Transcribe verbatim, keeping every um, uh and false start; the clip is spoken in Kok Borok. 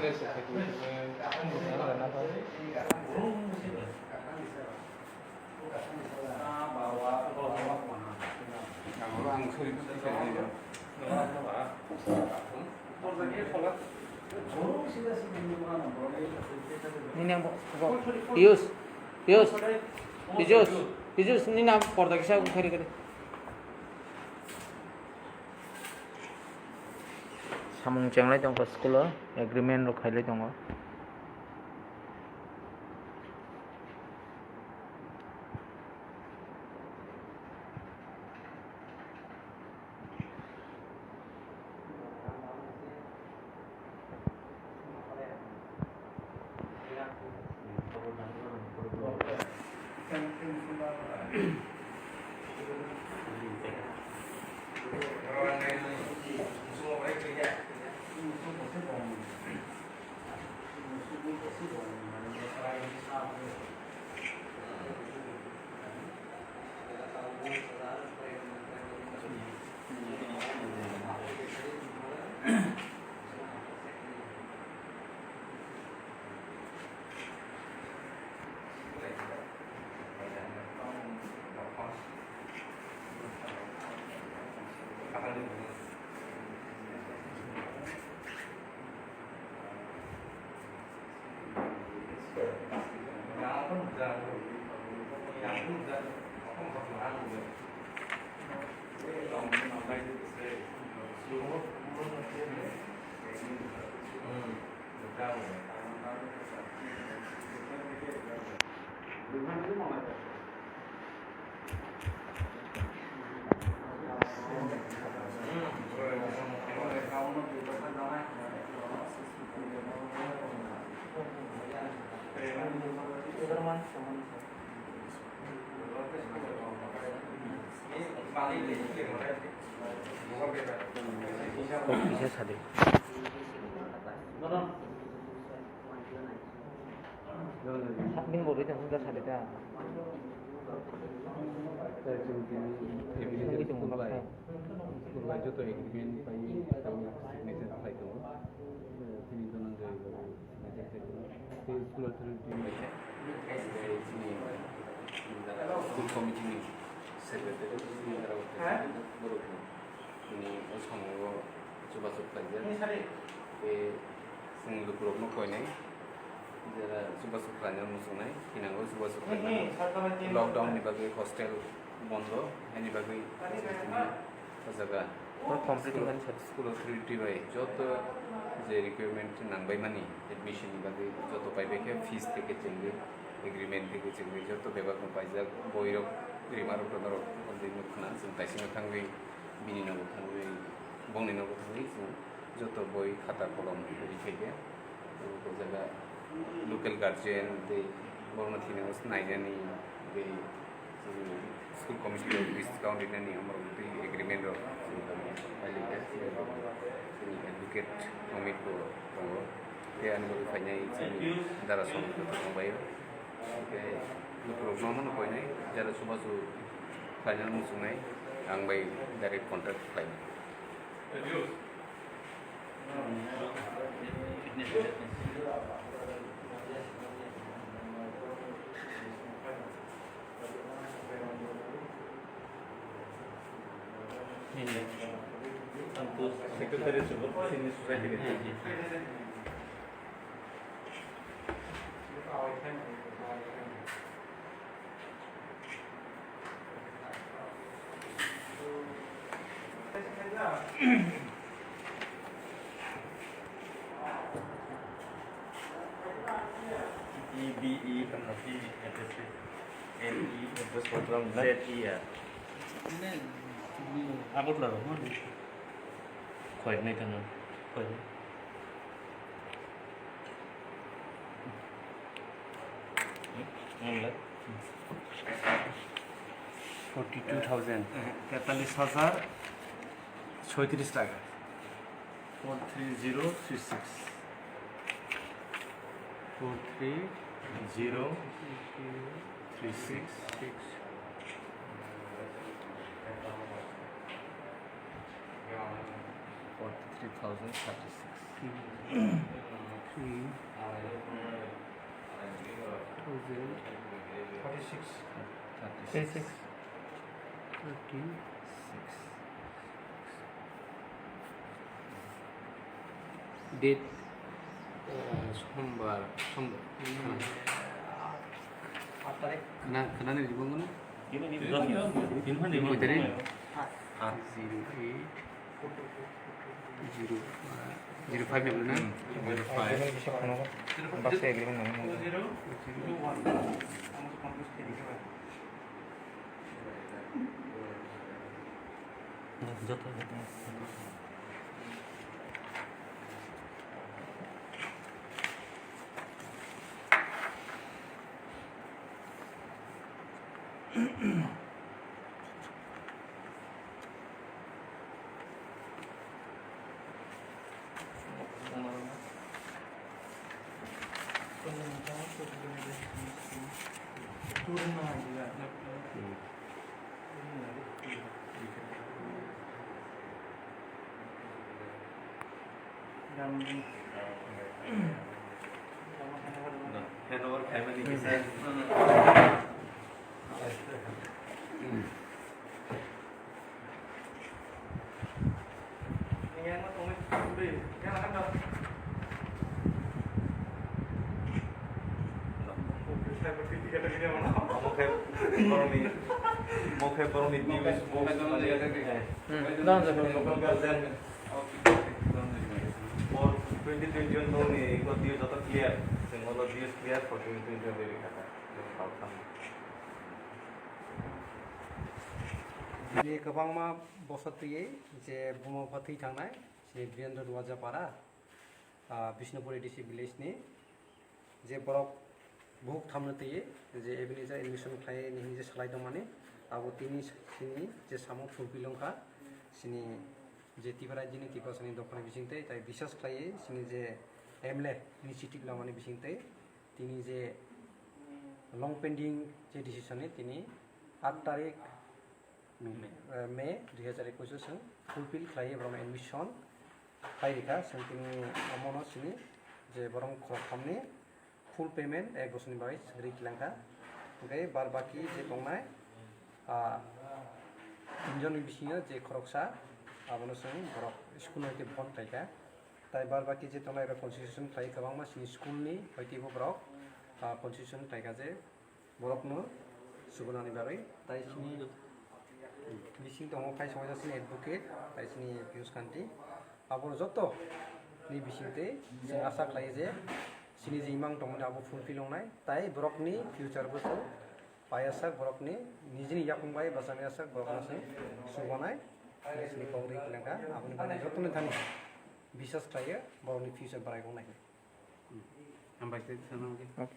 Nini ang bo, bo, Piyus, Piyus, Piyus, Piyus, nini ang porda kisa kari kari. Samung chenglai tongkha school o, agreement rok khailai tongo. Kok kisa sadi. Bini bo rwi tong kha sadi ta. Chwng tini agreement bai, school bai joto agreement bai tamo signature khlai tongo. Tini dono jai signature khlai tongo. Tei school authority bai khe, tei chini school committee ni secretary, borok ni bwskango chubachu khlaijak. Tei chwng lukurokno koinai jera chubachu khlaina muchungnai, thinango chubachu khlaina. Lockdown ni bagwi hostel bondo, haini bagwi chwng tini o jaga. School authority bai joto je requirement nangbaimani admission ni bagwi joto paibai khe fees theke chengwi, agreement theke chengwi joto bebak no paijak, boirok, rimarok, rwmarok, norok, norok khna chwng taisingo thangwi bini nogo thangwi, bongni nogo thangwi chwng joto boi, khata, kolom rikhaikhe, o jaga local guardian tei borokno thinango nainani tei chwng school committee rok discount rinani amorok tei agreement rok chwng tamo pailika, chini advocate Amit bo tongo tei ani bagwi phainai chini dara song tongbaio. Hwnkhe lukurokno omono koinai jera chubachu khlaina muchungnai, ang bai direct contact khlainai. Secretary. E B E tongkha, B address. N E address program Z E R. Agartala rok no. Khoi nai tano. Khoi. Forty two thousand. Tetalis hajar soitris taka. Four three zero three six. Four three zero three six. Forty three thousand thirty six. Three thousand thirty-six. Thirty-six. Thirty-six. Date, uh, Sombar, Sombar. Hmm. Aat tarik. Khana, khana ni ribong no? Tin phan ni. Tin phan ni. Koi tarik? Aat. Zero eight. Zero, uh, zero five ni na? Hmm, zero five. Baksa agreement nang. Joto, joto. Handover khaimani kisa. Omo khe borokni, omo khe borokni news box. Hmm. Local government. For twenty twenty-one borokni iko due joto clear. Chwng olo due clear for twenty twenty-one rwkha. Bini kwbangma bosor twiwi je buma bupha thwi thangnai, je Birendra Duarjapara, ah, Bishnupur A D C village ni, je borok buhuk thamno twiwi je Ebenezer admission khlai ni hinwi je salai tongmani, abo tini sini je samung fulfill wngkha, sini je Tripura rajyoni Tiprasani dophani bisingtwi, tai bisas khlaiwi sini je M L A initiative lamani bisingtwi, tini je long pending je decision ni tini aat tarik, May. Eh, May dui hazar ekwis o chwng fulfill khlaiwi borokno admission khlai rikha. Chwng tini omono sini je borok khoroktham ni full payment ek bosor ni bagwi chwng ri kilangkha. Hwnkhe bar baki je tongnai, ah, tin jon ni bisingo je khoroksa abono chwng borok school no hwnkhe bon khlaikha. Tai bar baki je tongnai rok constitution khlai kwbangma sini school ni hwnkhe bo borok, ah, constitution khlaikha je borokno sugunani bagwi. Tai sini bising tongo Kaisawaisa sini advocate, tai sini Piyush Kanti. Abo joto ni bisingtwi chwng asa khlai je sini je imang tongmani abo fulfill wngnai, tai borokni future bo chwng paiyasak, borokni nijini yakung bai bachanayasak borokno chwng subanai. Tai sini kok ri kilangkha, aboni bagwi jotoni thani bisas khlaiyo borokni future bwrai wngnai. Hambai khe sana. Okay.